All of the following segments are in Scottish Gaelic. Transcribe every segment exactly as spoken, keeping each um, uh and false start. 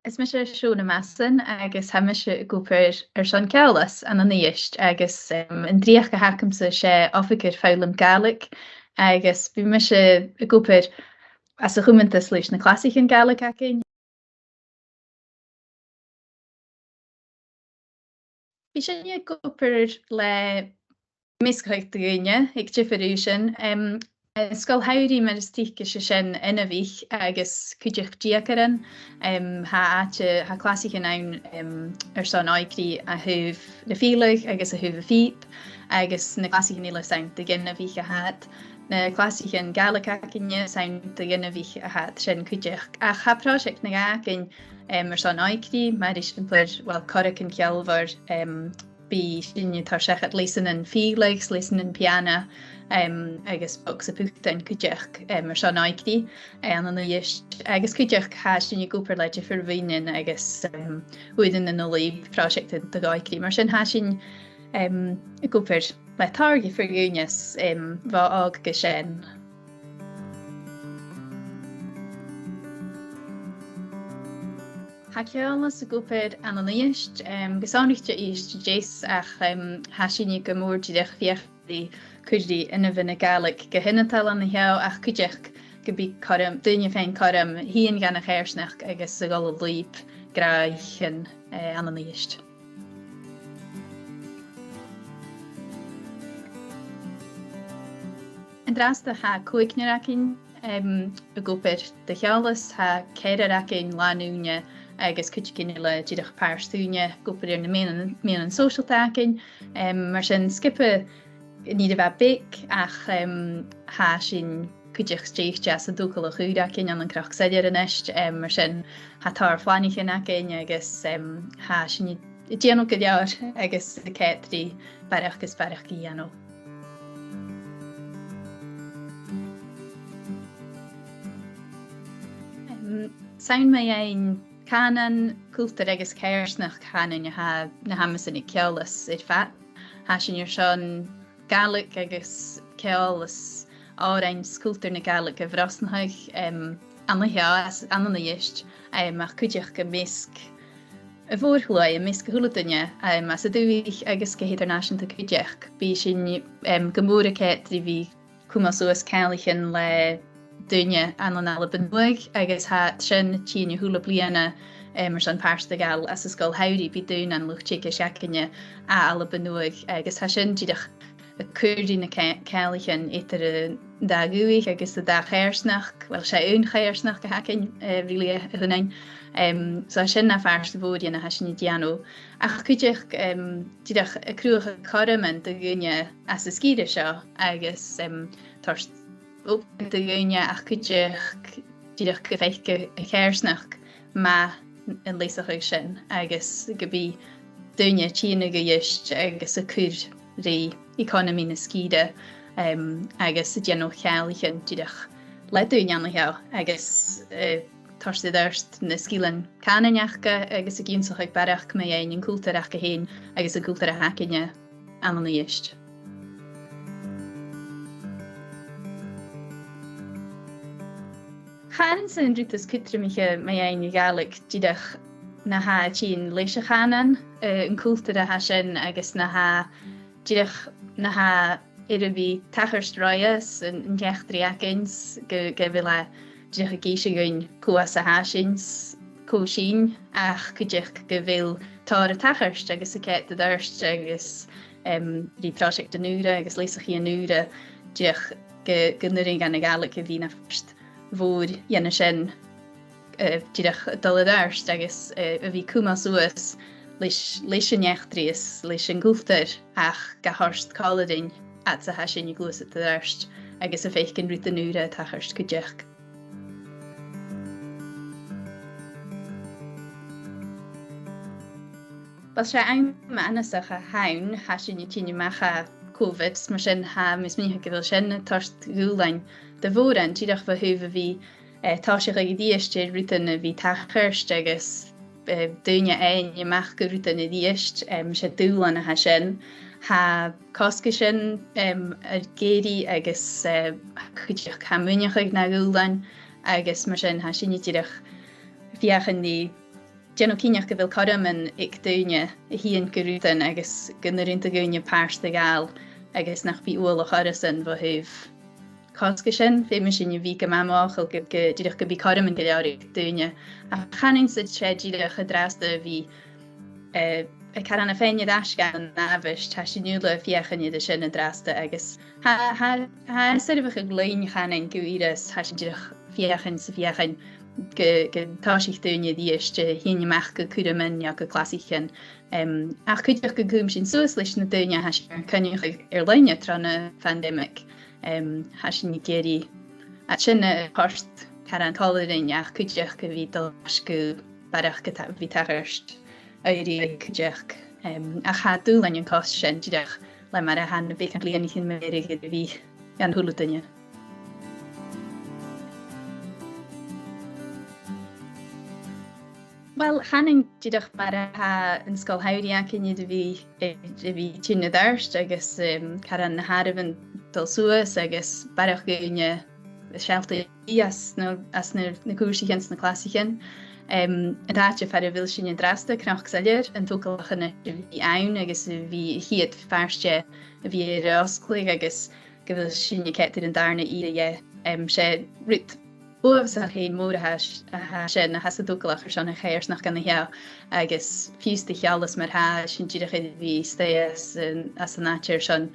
Is mise Seòna Masson agus tha mise ag obair airson Ceòlas ann an Uibhist agus, em, an dreuchd a th' agamsa, 's e oifigear foghlaim Gàidhlig, agus bidh mise ag obair anns a' chumantas leis na clasaichean Gàidhlig againn. Bidh sinne ag obair le measgachadh de dhaoine aig diofar aoisean. Em, eh, Sgoil Shamhraidh, mar as trice, 's e sin inbhich agus cuideachd deugairean. Em, tha àite, tha clasaichean ann, em, airson òigridh a thaobh na fìdhle agus a thaobh a' phìob, agus na clasaichean eile, 's ann do dh'inbhich a tha iad. Na clasaichean Gàidhlig againne, 's ann do dh'inbhich a tha iad sin cuideachd. Ach tha pròiseactan againn, em, airson òigridh, mar eisimpleir, uill, Corrag an Ceòlmhor, em, bidh sinne a' toirt seachad leasanan fìdhle, leasanan piàna, em, agus bogsa-putain cuideachd, em, airson òigridh, eh, ann an Uibhist. Agus cuideachd tha sinne ag obair le diofar bhuidhnean agus, em, uaireannan an lùib pròiseactan do dh'òigridh. Mar sin tha sinn, em, ag obair le tòrr dhiofar dhaoine, em, bho òg gu sean. Tha Ceòlas ag obair ann an Uibhist, em, gu sònraichte Uibhist a Deas, ach, em, tha sinne gu mòr dìreach a' feuchainn ri cur ri inbhe na Gàidhlig gu h-ionadail ann a sheo, ach cuideachd gum bi cothrom, daoine a' faighinn cothrom tighinn dhan a' choimhearsnachd agus a dhol an lùib gnothaichean, eh, ann an Uibhist. An-dràsta tha còignear againn, em, ag obair do Cheòlas, tha ceathrar againn làn-ùine agus cuideigin eile dìreach pàirt-ùine ag obair air na meadhanan, meadhanan sòisealta againn. Em, mar sin, sgioba nì a bha beag, ach, em, tha sinn cuideachd stèidhichte anns an togalach ùr againn ann an Cnoc Soilleir a-nis, em, mar sin tha tòrr phlanaichean againn agus, em, tha sinn a' dèanamh gu leòr agus a' coimhead ri barrachd is barrachd a dhèanamh. Em, 's ann mu dheidhinn cànan, cultar agus coimhearsnachd chànain a tha na h-amasan aig Ceòlas air fad. Tha sinn airson Gàidhlig agus ceòl is òrain is cultar na Gàidhlig a bhrosnachadh, em, ann a sheo, anns, ann an Uibhist, em, ach cuideachd am measg a' mhòr-shluaigh, am measg a h-uile duine, em, anns an dùthaich agus gu h-eadar-nàiseanta cuideachd. Bidh sinn, em, gu mòr a' coimhead ri bhith a' cumail suas ceanglaichean le daoine ann an Alba Nuadh, agus tha sin a' tighinn a h-uile bliadhna, em, airson pàirt a ghabhail anns an Sgoil Shamhraidh. Bidh daoine ann an luchd-teagaisg againne à Alba Nuadh, agus tha sin dìreach a' cur ri na ce-, ceanglaichean eadar an dà dhùthaich agus an dà choimhearsnachd. Uill, 's e aon choimhearsnachd a th' againn, eh, really, a, a th' annainn. Em, so tha sin na phàirt mhòr dhen a tha sinn a' dèanamh. Ach cuideachd, em, dìreach a' cruthachadh cothroman do dhaoine anns an sgìre seo agus, em, toirt obair do dhaoine ach cuideachd dìreach gum faic a' choimhearsnachd math an leasachadh sin agus gum bi daoine a' tighinn a dh'Uibhist agus a' cur ri economy na sgìre, em, agus a' dèanamh cheanglaichean dìreach le daoine ann a sheo agus, eh, toirt air adhart na sgilean cànain aca agus ag ionnsachadh barrachd mu dheidhinn an cultar aca fhèin agus an cultar a th' againne ann an Uibhist. Chanainn-sa an rud as cudromaiche mu dheidhinn a' Ghàidhlig dìreach na tha a' tighinn leis a' chànan, eh, an cultar a tha sin agus na tha dìreach na tha air a bhith a' tachairt roimhe 's an, an eachdraidh againn 's gu, gu bheil e dìreach ag innse dhuinn cò às a tha sinn 's cò sinn, ach cuideachd gu bheil tòrr a' tachairt agus a' coimhead air adhart agus, em, ri pròiseactan ùra agus leasachaidhean ùra, dìreach gu, gun urrainn dhan a' Ghàidhlig a bhith na phàirt mhòr dhen a sin, eh, dìreach a' dol air adhart agus, eh, a bhith a' cumail suas leis, leis an eachdraidh is leis a' chultar ach ga thoirt còmhla rinn fhad 's a tha sinn a' gluasad air adhart agus a' faicinn rudan ùra a' tachairt cuideachd. Uill, 's e àm annasach a th' ann, tha sinn a' tighinn a-mach à Covid, mar sin tha mi a' smaoineachadh gu bheil sin a' toirt dhùbhlain do mhòran, dìreach bho thaobh a bhith, eh, tòiseachadh a-rithist air rudan a bhith a' tachairt agus, eh, daoine fhaighinn a-mach gu rudan a-rithist, em, 's e dùbhlan a tha sin. Tha cosgaisean, em, air èirigh agus, eh, cuideachd tha maoineachadh na dhùbhlan agus mar sin tha sinne dìreach a' feuchainn ri dèanamh cinnteach gu bheil cothroman aig daoine a thighinn gu rudan agus gun urrainn do dhaoine pàirt a ghabhail agus nach bi uallach orrasan bho thaobh cosgaisean. Feumaidh sinn a bhith gu math mothachail gu, gu, dìreach gum bi cothroman gu leòr aig daoine. Ach chanainn-sa, 's e dìreach an-dràsta a bhith, eh, a' cur ann am faighinn air ais dhan an àbhaist, tha sinn uile a' feuchainn ri sin an-dràsta agus tha, tha, tha e soirbheachadh leinn, chanainn, gu ìre 's tha sinn dìreach a' feuchainn 's a' feuchainn gu, gun tòisich daoine a-rithist a thighinn a-mach gu cuirmean no gu clasaichean. Em, ach cuideachd gun cùm sinn suas leis na daoine a tha sinn air coinneachadh air-loidhne tron a' phandemic. Em, tha sinn ag iarraidh iad sin a thoirt caran còmhla rinn, ach cuideachd a bhith a' dol air ais gu barrachd a bhith a' tachairt aghaidh cuideachd. Em, ach tha dùbhlain an cosg sin, dìreach le mar a tha na beagan bhliadhnaichean mu dheireadh air a bhith dhan a h-uile duine. Uill, chanainn, dìreach mar a tha an sgoil shamhraidh againn air a bhith, eh, air a bhith tighinn air adhart agus, em, caran na h-àireamhan a' dol suas agus barrachd dhaoine a' sealltainn às na, às na, na cùrsaichean 's na clasaichean. Em, an t-àite far a bheil sinn an-dràsta, Cnoc Soilleir, an togalach a bh' ann agus a bhith a' chiad phàirt dheth a bhith air fhosgladh agus gu bheil sinne a' coimhead air an dàrna ìre dheth. Em, 's e rud uabhasach fhèin mòr a tha s-, a tha sin, a tha san togalach airson a' choimhearsnachd an seo, agus fiù 's do Cheòlas mar-thà, sinn dìreach air a bhith a-staigh às an, às an àite airson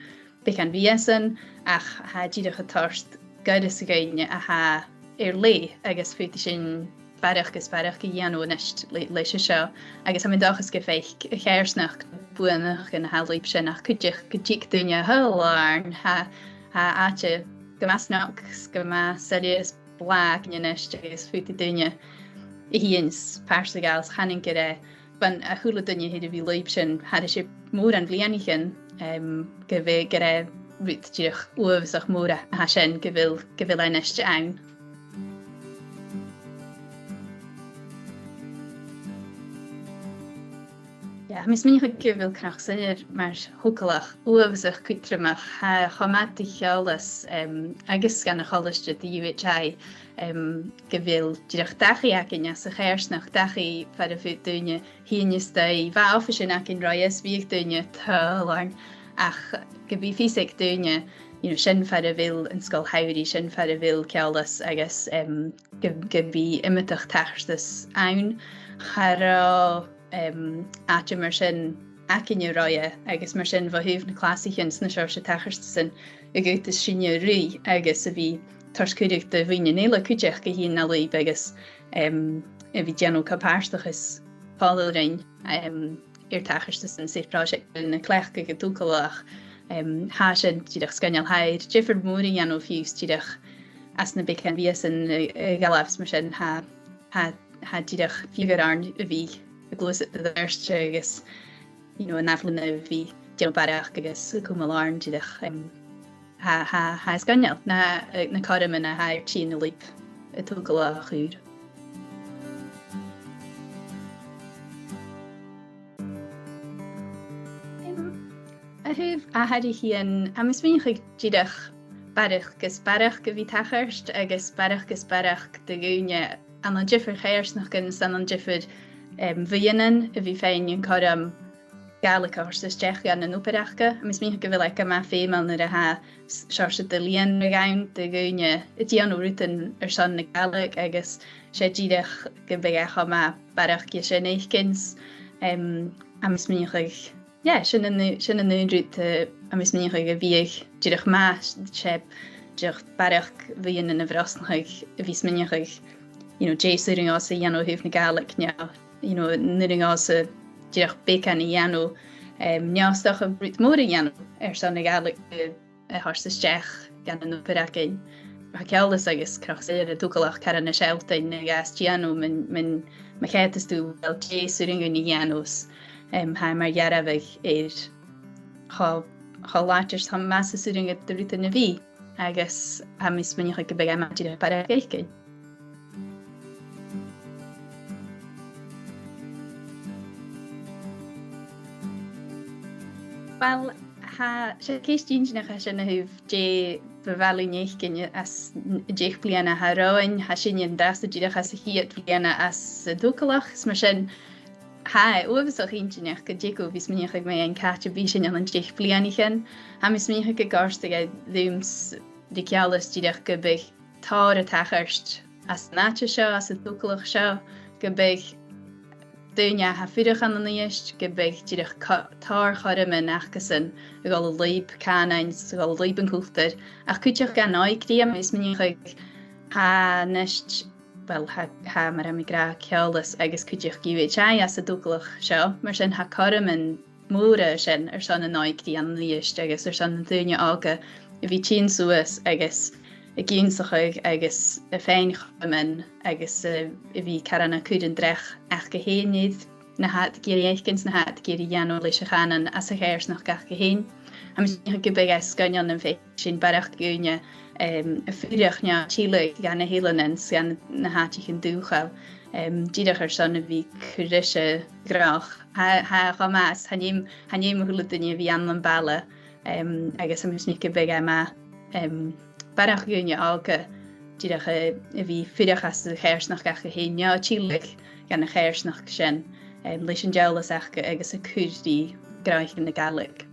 beagan mhìosan, ach tha e dìreach a' toirt goireas dhuinne a tha air leth, agus faodaidh sinn barrachd is barrachd a dhèanamh a-nis le, leis an seo. Agus tha mi an dòchas gum faic a' choimhearsnachd buannachd ann an taobh sin, ach cuideachd gun tig daoine a Thogha Làrain, tha, tha àite gu math snog, gu math soilleir is blàth againn a-nis, agus faodaidh daoine a thighinn 's pàirt a ghabhail. Chanainn gur e, bhon a h-uile duine air a bhith leibh sin thairis air mòran bhliadhnaichean, em, gu bheil, gur e rud dìreach uabhasach mòr a tha sin, gu bheil, gu bheil e a-nis ann. Yeah, tha mi a' smaoineachadh gu bheil Cnoc Soilleir mar thogalach uabhasach cudromach, tha e cho math do Cheòlas, em, agus dhan a' cholaiste, do U H I, em, gu bheil dìreach dachaigh againn anns a' choimhearsnachd, dachaigh far am faod daoine tighinn a-staigh. Bha oifis againn roimhe is bhiodh daoine a' Thogha Làrain, ach gum bi fios aig daoine, you know, sin far a bheil an sgoil shamhraidh, sin far a bheil Ceòlas, agus, em, gum, gum bi iomadach tachartas ann. Cha robh, em, àite mar sin againne roimhe, agus mar sin bho thaobh na clasaichean 's na seòrsa tachartasan a dh'fhaodas sinne ruith agus a bhith a' toirt cuireadh do dhaoine eile cuideachd a thighinn na lùib agus, em, a bhith a' dèanamh co-pàirteachas còmhla rinn, em, air tachartasan 's air pròiseactan a chleachdadh an togalach. Em, tha sin dìreach sgoinneil. Tha e air diofar mòr a dhèanamh fiù 's dìreach anns na beagan mhìosan a, a dh'fhalbh, is mar sin tha, tha, tha dìreach fiughair oirnn a bhith a' gluasad air adhart agus, you know, an ath-bhliadhna a bhith a' dèanamh barrachd agus a' cumail oirnn dìreach, em, tha, tha, tha e sgoinneil na, na cothroman a tha air tighinn na lùib an togalach ùr. Em, a thaobh atharraichean, tha mi a' smaoineachadh dìreach barrachd is barrachd a bhith a' tachairt agus barrachd is barrachd de dhaoine ann an diofar choimhearsnachdan 's ann an diofar, em, bhuidhnean a bhith a' faighinn an cothrom Gàidhlig a thoirt a-steach dhan an obair aca. Tha mi a' smaoineachadh gu bheil e gu math feumail nuair a tha s-, seòrsa de lìonra ann de dhaoine a' dèanamh rudan airson na Gàidhlig agus 's e dìreach gum bi e cho math barrachd dhen sin fhaicinn. Em, tha mi a' smaoineachadh, yeah, sin an, sin an aon rud, eh, tha mi a' smaoineachadh a bhiodh dìreach math, 's e dìreach barrachd bhuidhnean a bhrosnachadh a bhith a' smaoineachadh, you know, dè 's urrainn dhomhsa a dhèanamh a thaobh na Gàidhlig, no, you know, an urrainn dhomhsa dìreach beagan a dhèanamh, em, no 's dòcha rud mòr a dhèanamh airson na Gàidhlig a, a thoirt a-steach dhan an obair againn. Tha Ceòlas agus Cnoc Soilleir an togalach caran a' sealltainn na ghabhas dèanamh mun, mun, ma choimheadas tu, uill, dè 's urrainn dhuinn a dhèanamh, em, tha e mar dhearbhadh air cho, cho làidir 's cho math 's as urrainn do rudan a bhith, agus tha mi a' smaoineachadh gum bi e math dìreach barrachd fhaicinn. Uill, tha, 's e ceist inntinneach a tha sin a thaobh dè bu mhath leinn fhaicinn anns an deich bliadhna a tha romhainn. Tha sinne an-dràsta dìreach anns a' chiad bhliadhna anns an togalach, is mar sin, tha e uabhasach inntinneach gu dearbh, bha mi a' smaoineachadh mu dheidhinn càit am bi sinn ann an deich bliadhna a-nis. Tha mi a' smaoineachadh gun còrdadh e rium-sa, ri Ceòlas, dìreach gum biodh tòrr a' tachairt às an àite seo, às an togalach seo, gum biodh daoine a tha a' fuireach ann an Uibhist, gum biodh dìreach co-, tòrr chothroman acasan a' dol an lùib cànain, a' dol an lùib an cultair, ach cuideachd dhan òigridh, tha mi a' smaoineachadh, tha a-nis, well, tha, tha, mar a tha mi ag ràdh, Ceòlas agus cuideachd U H I às an togalach seo, mar sin tha cothroman mòra sin airson an òigridh ann an Uibhist agus airson na daoine òga a bhith a' tighinn suas agus ag ionnsachadh agus a' faighinn chothroman agus a, a bhith caran a' cur an dreach aca fhèin air na tha iad ag iarraidh fhaicinn, na tha iad ag iarraidh dhèanamh leis a' chànan anns a' choimhearsnachd aca fhèin. Tha mi a' smaoineachadh gum biodh e sgoinneil nam faiceadh sinn barrachd dhaoine, em, a' fuireach no a' tilleadh dha na h-eileanan 's dha na h-àiteachan dùthchail, em, dìreach airson a bhith a' cur ris a' ghnothach. Tha, tha e cho math, chan fheum, chan fheum a h-uile duine a bhith ann am baile, em, agus tha mi a' smaoineachadh gum biodh e math, em, barrachd dhaoine òga dìreach a, a bhith a' fuireach anns a' choimhearsnachd aca fhèin, no a' tilleadh dhan a' choimhearsnachd sin, em, leis an eòlas aca agus a' cur ri gnothaichean na Gàidhlig.